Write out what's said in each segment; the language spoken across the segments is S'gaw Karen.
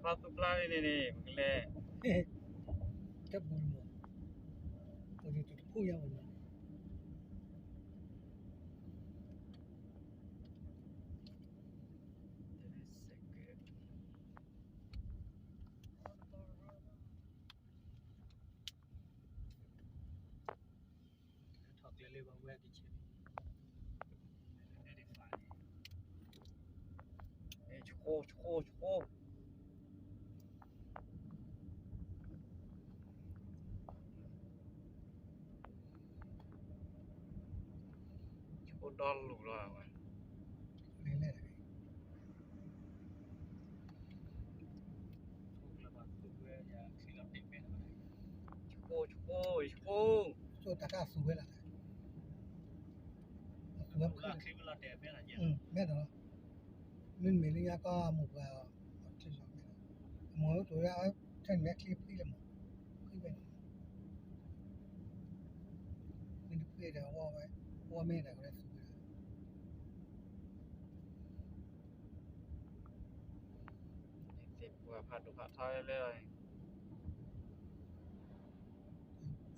ဖးသူဖျါလံန့ၣ်န့ၣ် ပကလဲၤ တၢ်ပူၤမး, ပတတဖုညါမးနီၤ, ထီၣ်ကျဲလၢပှၤဝဲကဆဲး, ဆှိ ဆှိ ဆှိ, ဆှိဒီလူၤလီၤဝဲ, ဆှိ ဆှိ ဆှိ, ဆှိတၢ်တၢ်သူဝဲလီၤ, သူဝဲ, မဲာ်ဒီး မ့တမ့ၢ်လၢညါကီၢ်မိၢ်ပှၢ်, အမိၢ်ဝဲတိၤဝဲ, ထဲန့ၣ်မ့ၢ်ချ့ဖှံလၢမး, ဖှံဝဲန့ၣ်, မ့ၢ်တဖှံဒီး အဝဲ, အဝဲမ့ၢ်ဒၣ်ကလဲၤသူဝဲ, သ့ၣ်ပှၢ်ဖးဒိၣ်ဖးထီလၢ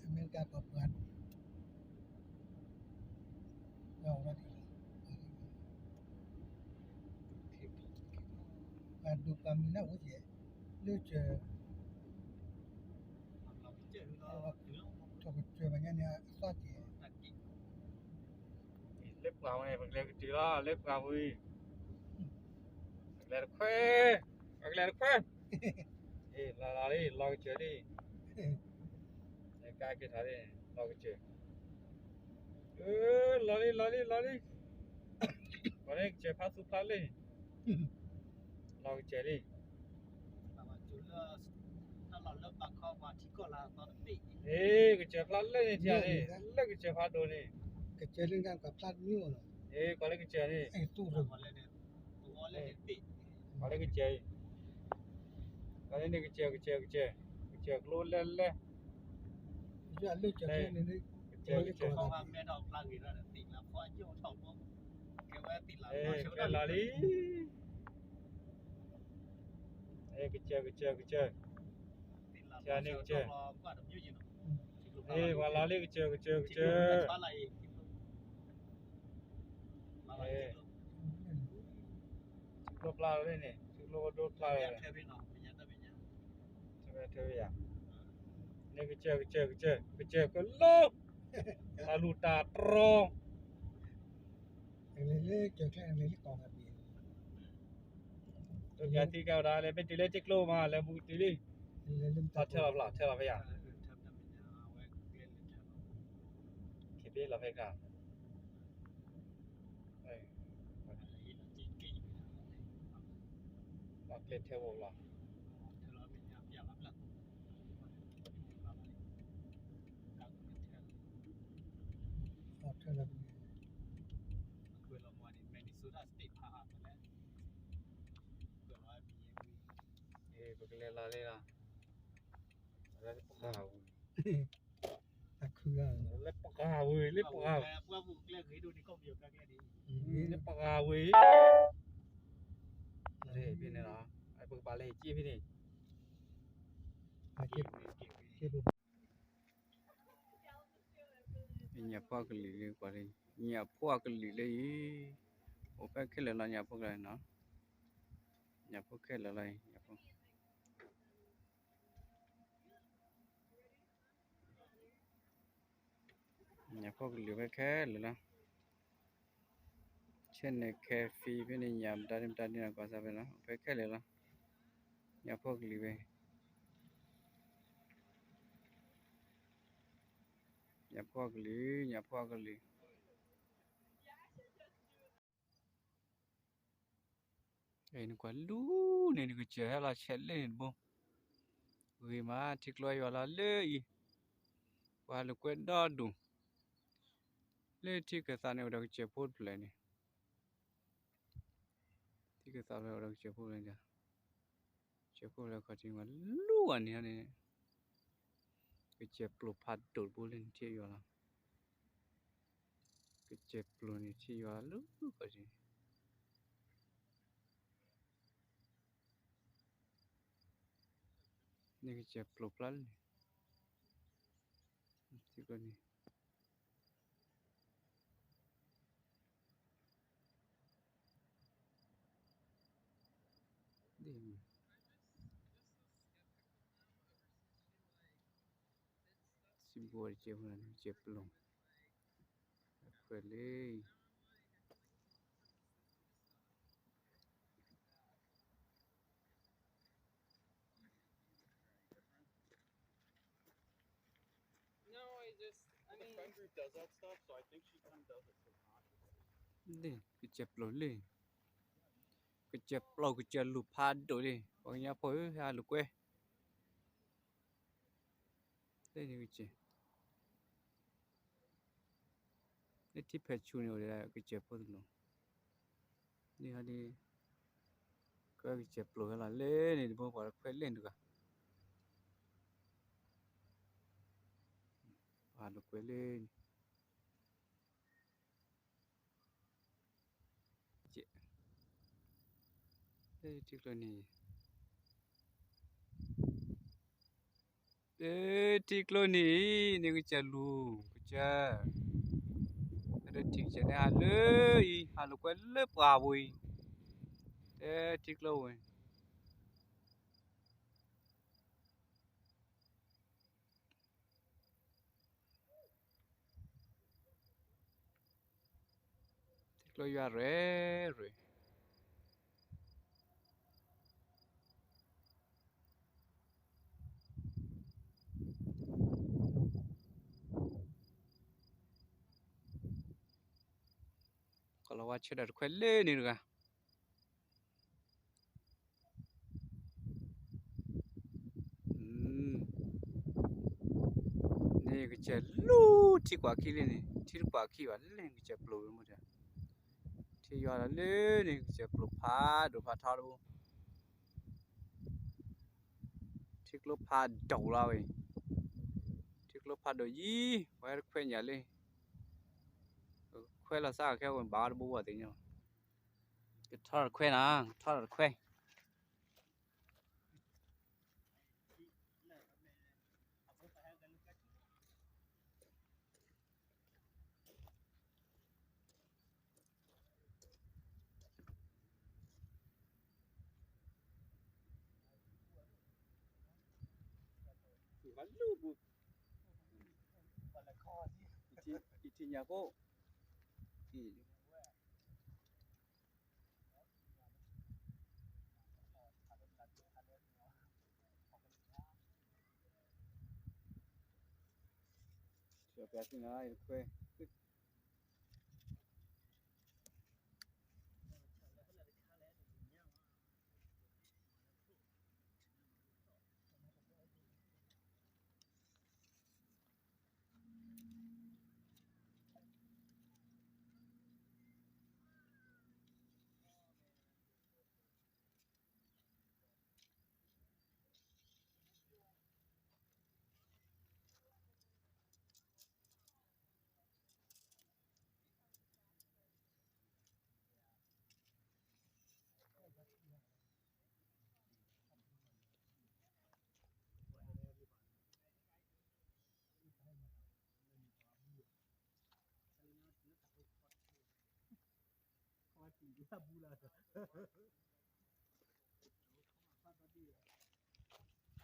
အမဲရကၤပှၤပှၤ, ပှၤဒိၣ်ပှၤမံၤန့ၣ် အိၣ်ကဲ, လၢကစၢၢ်, ထီၣ်ကစၢၢ်ဘၣ်ညါန့ၣ် အသီကဲ, လၢပှၤဝဲန့ၣ် ပကလဲၤကတုၤလီၤ လၢပှၤဝံၤ, ပကလဲၤတခွဲ, ပကလဲၤတခွဲ, လီၤလီၤလံ လီၤကစၢၢ်လံ, ကါက့ၤထီၣ်လံ, လီၤကစၢၢ်, လီၤလံ လီၤလံ လီၤလံ, ပှၤန့ၣ်ကစၢၢ်ဖးသူဖျါလံ, လီၤကစၢၢ်လံ, လၢ, ကစၢၢ်ဖျါလၢန့ၣ် ထံၣ်န့ၣ်, လၢကစၢၢ်ဖးဒိၣ်န့ၣ်, ကစၢၢ်လၢကဖျါတမံၤ, ကွၢ်လၢကစၢၢ်န့ၣ်, ကွၢ်လၢကစၢၢ်အံၤ, ကွၢ်လၢန့ၣ်ကစၢၢ် ကစၢၢ် ကစၢၢ် ကစၢၢ်ကျိလဲၣ်လဲၣ်, ကစၢၢ်ကစၢၢ်, ကစၢၢ်လီၤလံ, ကစၢၢ် ကစၢၢ် ကစၢၢ်, ကစၢၢ်န့ၣ်ကစၢၢ်, ပှၤလီၤလံ ကစၢၢ် ကစၢၢ် ကစၢၢ်, ထံကျိဖျါလီၤန့ၣ်, ထံကျိဒိဖျါလီၤ, ထံကျိ, ထံကျိ, န့ၣ်ကစၢၢ်ကစၢၢ်ကစၢၢ်, ကစၢၢ်ကလိ, တၢ်လူၢ်တၢ်တြီၤ, လၢကစၢၢ်ချဲန့ၣ်လၢကီၢ်ဂၤဘ့ၣ်, တၢ်သံကဲဝဲဒၣ် လဲၤမ့ၢ်တုၤလၢထံကျိမး လဲၤဘူးတုၤလံ, ထီၣ်ထဲလီၤဖျါ ထဲလီၤဖဲယၤ, ခဲဖဲလီၤဖဲခါ ပှၤကျဲထဲဝဲလီၤ, ပကလဲၤလီၤလံလီၤ, လၢပှၤဝံၤ, လၢပှၤဝံၤ, လၢပှၤ, လၢပှၤဝံၤ, ဖဲန့ၣ်လီၤ, ပကဘၣ်လဲၤဟ့ၣ်က့ၤဖဲန့ၣ် ညၣ်ဖိကလုာ်လၢပှၤလၢ, ညၣ်ဖိကလုာ်လၢအံၤ, အိၣ်ဖဲခဲလၢာ်လီၤ ညၣ်ဖိကလုာ်နီၤ, ညၣ်ဖိခဲလၢာ်လီၤအံၤ, ညၣ်ဖိကလုာ်ဖဲခဲလၢာ်လီၤ, ဆဲန့ၣ် cafe ဖဲန့ၣ် ညၣ်မတၤဒ်မတၤဒ်နီၤ ကွၢ်စၢ်ဖဲလီၤ, အိၣ်ဖဲခဲလၢာ်လီၤ, ညၣ်ဖိကလုာ်ဖဲ ညၣ်ဖိကလုာ်, ညၣ်ဖိကလုာ်, နကွၢ်လူၤန့ၣ် နကစၢၢ်ဟဲလီၤဆဲးလၢန့ၣ်တဘိ, ဂ့ၤမး ထံကျိယွၤလီၤလၢအံၤ, ပှၤလိာ်ကွဲဒီဒူၣ်, လၢထံကသးန့ၣ်အိၣ်ဒီးကစၢၢ်ဖိတဖျၢၣ်န့ၣ် ထံကသးဖျၢၣ်အိၣ်ဒီးကစၢၢ်ဖိဖျၢၣ်န့ၣ်, ကစၢၢ်ဖိဖျၢၣ်ခီၣ်ထံးဝဲလူၤအန့ၣ်န့ၣ်, ကစၢၢ်ပျိၢ်ဖးဒိၣ်တဘိလၢနထံၣ်ယွၤလီၤ, ကစၢၢ်ပျိၢ်န့ၣ်ထံၣ်ယွၤလၢခီၣ်ထံးန့ၣ် န့ၣ်ကစၢၢ်ပျိာ်ဖျါလံ, ထံကျိန့ၣ် စံးဘိတကဲးဖိန့ၣ် ကစၢၢ်ပျိာ်, ခွဲးလ့ ကစၢၢ်ပျိာ်လံ, ကစၢၢ်ပျိာ်ကစၢၢ်လူၤဖးဒိၣ်လံ, ပှၤကညီဖိဧၢ ဟဲလိာ်ကွဲ လၢန့ၣ်ကစၢၢ်, လၢထံဖဲးဆူန့ၣ်အိၣ်ဒီးကစၢၢ်ဖိတလိၤ, န့ၣ်ဟီဒ် ကစၢၢ်ပျိာ်ဟဲလီၤလၢန့ၣ် တဘိပှၤတခွဲးလ့ၢ်တဂၤ, ပှၤလိာ်ကွဲလၢန့ၣ် လၢထံကျိန့ၣ်, လၢထံကျိန့ၣ် န့ၣ်ကစၢၢ်လူၤ ကစၢၢ်, လၢထံကစၢၢ်န့ၣ် ဟးလၢအံၤ ဟးလိာ်ကွဲလၢပှၢ်ပူၤအံၤ, လၢထံကျိဝဲ ထံကျိယွၤရဲၣ်ရဲၣ်, ကီၢ်လီၤဝါဆၢထၢၣ်တခွဲးလ့ၢ်န့ၣ်တဂၤ န့ၣ်ကစၢၢ်လူၤထံကွၢ်ခံလံန့ၣ် ထံတကွၢ်ခံဘၣ်လၢန့ၣ် ကစၢၢ်ပျိာ်ဝဲမ့ၢ်, ထံယွၤလီၤလၢန့ၣ် ကစၢၢ်ပျိာ်ဖးဒိၣ်ဖးထီတဘိ, ထံကျိဖးဒိၣ်လီၤဝဲ, ထံကျိဖးဒိၣ်ယံၤ ပှၤတခွဲးညၣ်လံ, ခွဲးလီၤစၢ်ခဲဝဲဘၣ်တဘိဘၣ်သ့ၣ်ညါ, ကထီၣ်တခွဲးနၤ ကထီၣ်တခွဲး ယထံၣ်ည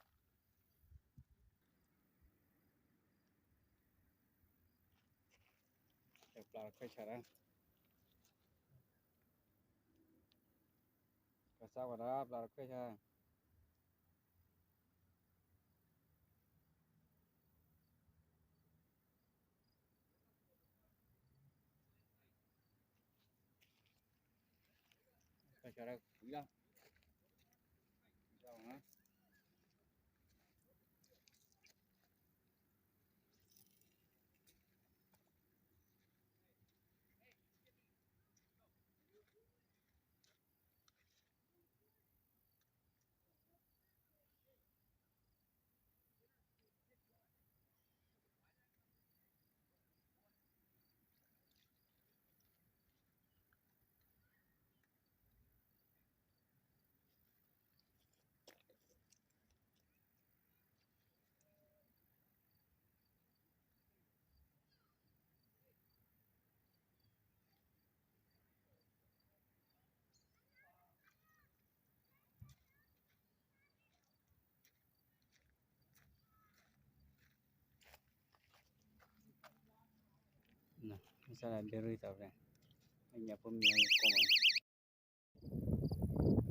ါဖိ ဆၢပျးသ့ၣ်နၤ ယခွဲး ပျၢ်တခွဲးဆၣ်ဒၣ်, ကစၢ်ဝဲဒၣ်ပျၢ်တခွဲးဆၣ် ကစၢ်ဒၣ်ကွံလီၤ, ကစၢ်ဝဲဒၣ် မ့ၢ်စးဒၣ်ဒဲရံသးဖဲ, ညၣ်ဖိမ့ၢ်အီၤယကိးမး,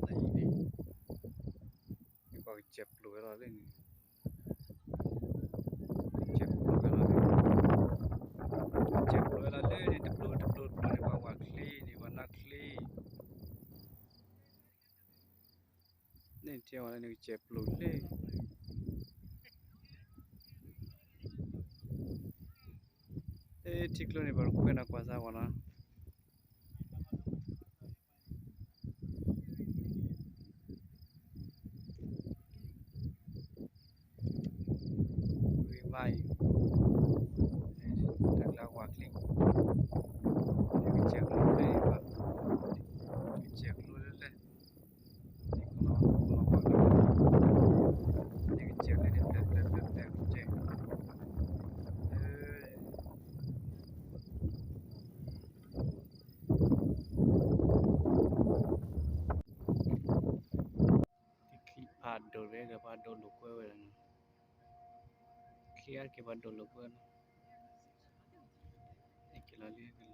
နအံၤန့ၣ်, ယကွၢ်ကစဲးပျိာ်ဝဲလီၤလၢန့ၣ်, ကစဲးပျိာ်ဝဲလီၤလၢ, ကစဲးပျိာ်ဝဲလီၤလၢန့ၣ် တပျိာ်တပျိာ်တပျိာ်န့ၣ် ပှၤဝၤချ့န့ၣ် ပှၤနါချ့ န့ၣ်ထံဝဲလၢန့ၣ်ကစဲးပျိာ်လၢ, ထံကျိန့ၣ် ပှၤတခွဲးနၤကွၢ်စၢ်ဝဲနီၤ, ဂ့ၤမးအံၤ, တၢ်ကျါဝၤချ့, ကစဲးကျိလၢ, ကစဲးကျိလၢလဲၣ်, ကစဲးလၢန့ၣ် ပျဲၢ်ပျဲၢ်ပျဲၢ်ပျဲၢ်ကစဲး, ခံဖးဒိၣ်တဂ့ၤဒီးပှၤဒိၣ်လိာ်ကွဲဝဲဒၣ်န့ၣ်, ခံဂၤတက့ၤပှၤဒိၣ်လိာ်ကွဲန့ၣ်, က့ၤလီၤလံ,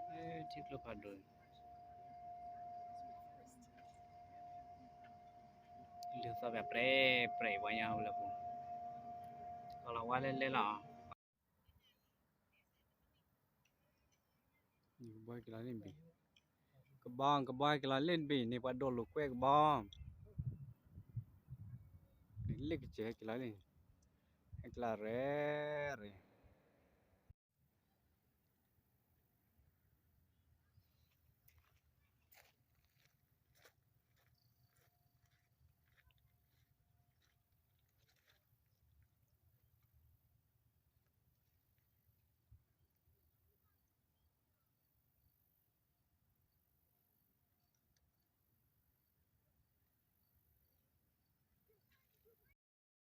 ထံကျိဖးဒိၣ်, လုၢ်သီၣ်ပၠးပြဲးပြဲးပှၤညါဟူလၢပူၤ, ကလီၤဝါလဲလဲလီၤ. ကဘီကလီၤလၢဘ့ၣ်, ကဘီ ကဘီကလီၤလၢဘ့ၣ်န့ၣ် ပှၤဒိၣ်လိာ်ကွဲကဘီ, လၢကစဲးဟဲကလီၤလၢ, ဟဲကလီၤရဲၣ်ရဲၣ်